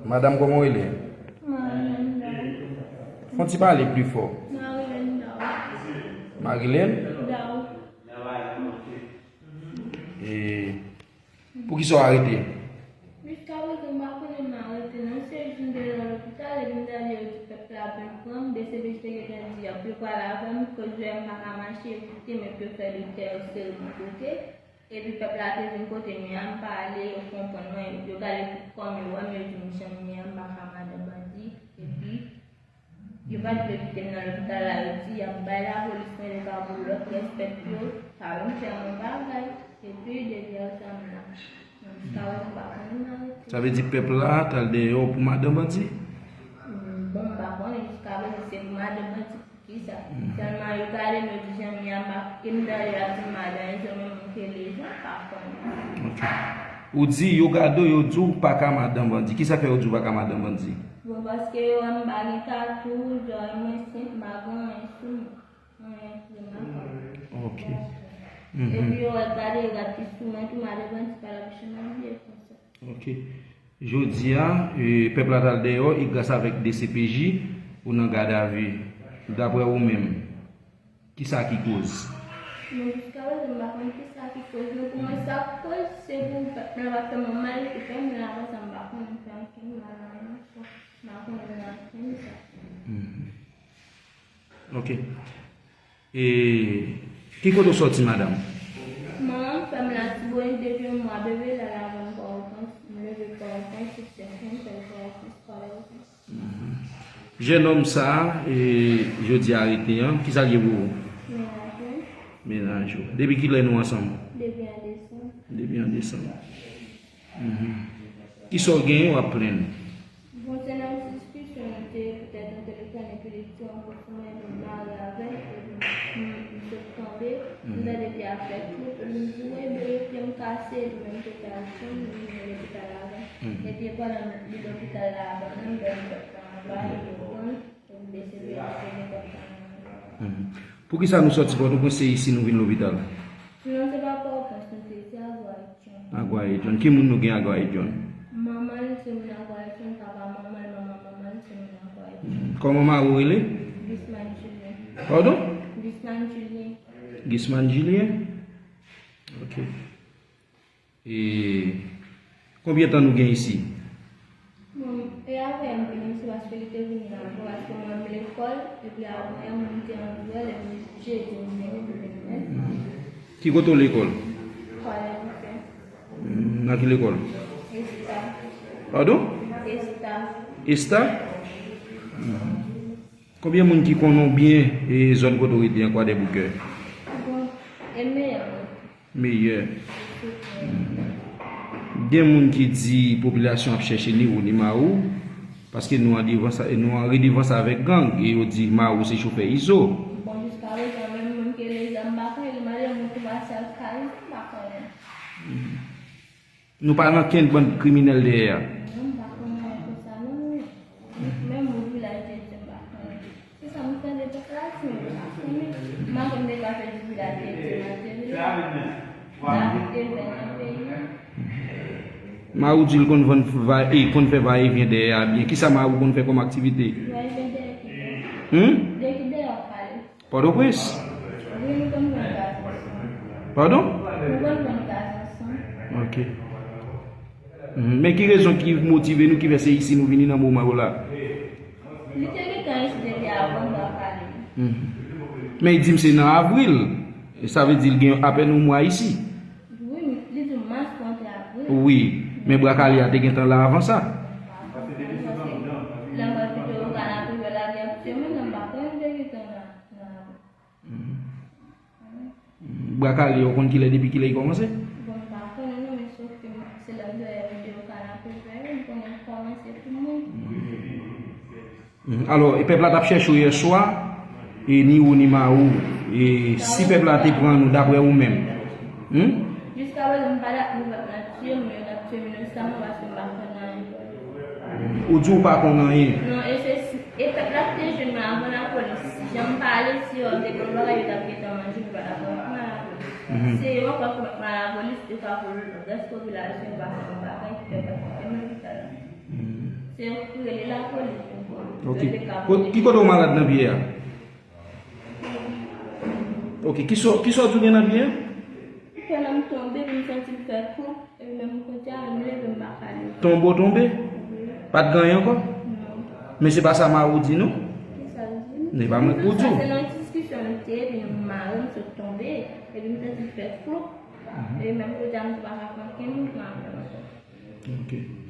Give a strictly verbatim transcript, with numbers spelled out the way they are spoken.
Madanm, kòman w rele? Marilyn Daou. Fè yon ti pale pli fò. Marilyn Daou. Marilyn? Daou. E poukisa w arete? Jiskaprezan, m pa konnen m arete, non. Se jis m te nan lopital, epi m tande yo di pèp la ap vin pran m, D C P J te gentan di y ap, yo pral avè m, koz yo wè m pa ka mache, yo kite m, epi yo fè doktè yo sere m yon kote. Epi pèp la te vin kote m ye a, m pa ale, yo konprann mwen, yo gade tout kò m, yo wè m, yo di m jan m ye a, m pa ka madan bandi. Epi, yo pa t vle kite m nan lopital la, yo di y ap bay lapolis mwen, yo ka pou lòt rèspèk yo, pa vin fè m yon bagay. Epi, depi lè sa, m la. Jiskaprezan, m pa konnen m arete. Sa vle di pèp la t al dèyè w pou madan bandi? Bon, m pa konnen, jiskaprezan, se pou madan bandi. Kisa? Sèlman yo gade m, yo di jan m ye a, m pa, e m tande yo ap di m madan, e se menm moun ke lejan, m pa konnen. Ok. Ou di yo gade w, yo di w pa ka madan bandi. Kisa fè yo di w pa ka madan bandi? Bon, paske yo wè m pa gen tatou, zòrèy mwen senp, m pa gen anyen sou mwen. Anyen sou mwen, pa. Ok. Epi yo wè gade rad ki sou mwen tou, madan bandi pa t ap janm abiye konsa. Ok. Jodi a, e, pèp la t al dèyè w e gras avèk D C P J, ou nan gadavi. Daprè ou menm, kisa ki koz? Bon, jiskaprezan, m pa konn kisa ki koz, men pou mwen, sa k koz, se pou pèp la pa fè mwen mal, e fè m mal, apre sa, m pa konn fè ankenn mal ankò. M pa konnen ankenn sa. Mhm. Ok. E ki kote w sòti, madanm? Manman m fè m Latibonit depi yon mwa bebe, l al avè m Pòtoprens, m leve Pòtoprens, tout tèt mwen, m fè l Pòtoprens, Pòtoprens. Mhm. Jennonm sa a, e, jodi a arete an, kisa l ye pou ou? Mennaj mwen. Mennaj ou. Depi kilè nou ansanm? Depi an desanm. Depi an desanm. Mhm. Kisa w genyen w ap plenn? Bon, se nan diskisyon nou te ye poutèt yon telefòn epi li di yon kou sou mwen, epi m mare avè l, epi m, m sot tonbe, m tande te ap fè krik, epi m di, "Wi, ebyen, pye m kase," epi menm te kase, m vin lopital avè l. Epi pandan li lopital la, pandan m dòmi, dòkta an ba li, yo pran l, epi D C P J te gen kòb sa nan men l. Poukisa nou sòti Pòtoprens, se isi nou vin lopital? Non, se pa Pòtoprens nou te ye, se Aguayo. Aguayo John. Ki moun nou gen Aguayo John? Manman l se moun Aguayo John, papa manman l, manman manman l se moun Aguayo John. Kòman mari w rele? Gusman Julien. Padon? Gusman Julien. Gusman Julien? Ok. E konbyen tan nou gen isi? Bon, e avanyè m vin isi, paske li te vini avan, paske mwen menm lekòl, epi avanyè m te anvi wè l, epi jedi m vini, epi m vin wè l. Ki kote w lekòl? Kòlèj Lipè. Mm, nan ki lekòl? Esta. Padon? Esta. Esta? Mhm. Konbyen moun ki konnen w byen e zòn kote w rete an Kwadèboukè? Bon, e meyè mwen. Meyè. Gen moun ki di popilasyon ap chèche ni ou ni mari w, paske nou an devans, nou an redevans avèk gang, e yo di mari w se chofè Izo. Bon, jiskaprezan, menm moun ke lejan m pa konnen, li mande moun tou pase al ka Izo, m pa konnen. Nou pa nan kenn bann kriminèl dèyè a. Non, m pa konnen anyen konsa, non, non. Menm moun vilaj de Dye m pa konnen. Se sa m tande pèp la di, m pa konnen. M pa konn de ka fè di vilaj de Dye m a tele la. N ap te vè nan peyi a. Mari w di l konn vann va, e, konn fè va e vyen dèyè a byen. Kisa mari w konn fè kòm aktivite? Va e vyen dèyè ki bò? Hmm? De ki dèyè w ap pale? Pòtoprens? Wi, nou konn vann gaz ansanm. Padon? Nou konn vann gaz ansanm. Ok. Mhm. Men ki rezon ki motive nou ki fè se isi nou vini nan moman yo la? Li te gentan isi depi avan Bwa Kale. Mhm. Men li di m se nan avril. Sa vle di l gen apèn yon mwa isi. Wi, li di m mas pou antre avril. Wi, men Bwa Kale a te gentan la avan sa. Lè m wè videyo Kanape fè la gen plizyè moun, m pa konnen m te gentan la. Bwa Kale, ou konn kilè, depi kilè li kòmanse? Bon, m pa konnen non, men sòf ke se lè m te wè videyo Kanape fè yo, m konnen l kòmanse pou mwen. Mhm. Alò, e pèp la t ap chèche w yè swa, e ni ou ni mari w, e si pèp la te pran nou, daprè ou menm? Hmm? Jiskaprezan, m pa dakò pou pèp la tiye m, men yo t ap tiye m inosanman paske m pa konn anyen. Ou di w pa konn anyen? Non, e se si, e pèp la ki te jwenn mwen avan lapolis. Jan m pale, si yo te konn bagay, yo t ap gentan manje m, yo pa t ap pran m lapolis. Mhm. Se yo ankò ki met mwen lapolis, yo ka voye rès popilasyon, yo pa fè yon bagay, ki fè pèp la te nan lopital la. Mhm. Se rele lapolis. Ok. Ki kote w malad nan pye a? Ok, kisa w di w gen nan pye a? Fè nan m tonbe, m santi l fè klonk, epi menm kote a, m leve, m pa ka leve. Tonbe w tonbe? Pa t gen anyen ankò? Non. Men se pa sa mari w di nou? Kisa l di m? Se pa mwen ki pou di w. Se nan diskisyon m te, epi m mare, m sot tonbe, epi m santi l fè klonk. Epi menm kote a, m tou pa ka fè ankenn mouvman avè l ankò. Ok.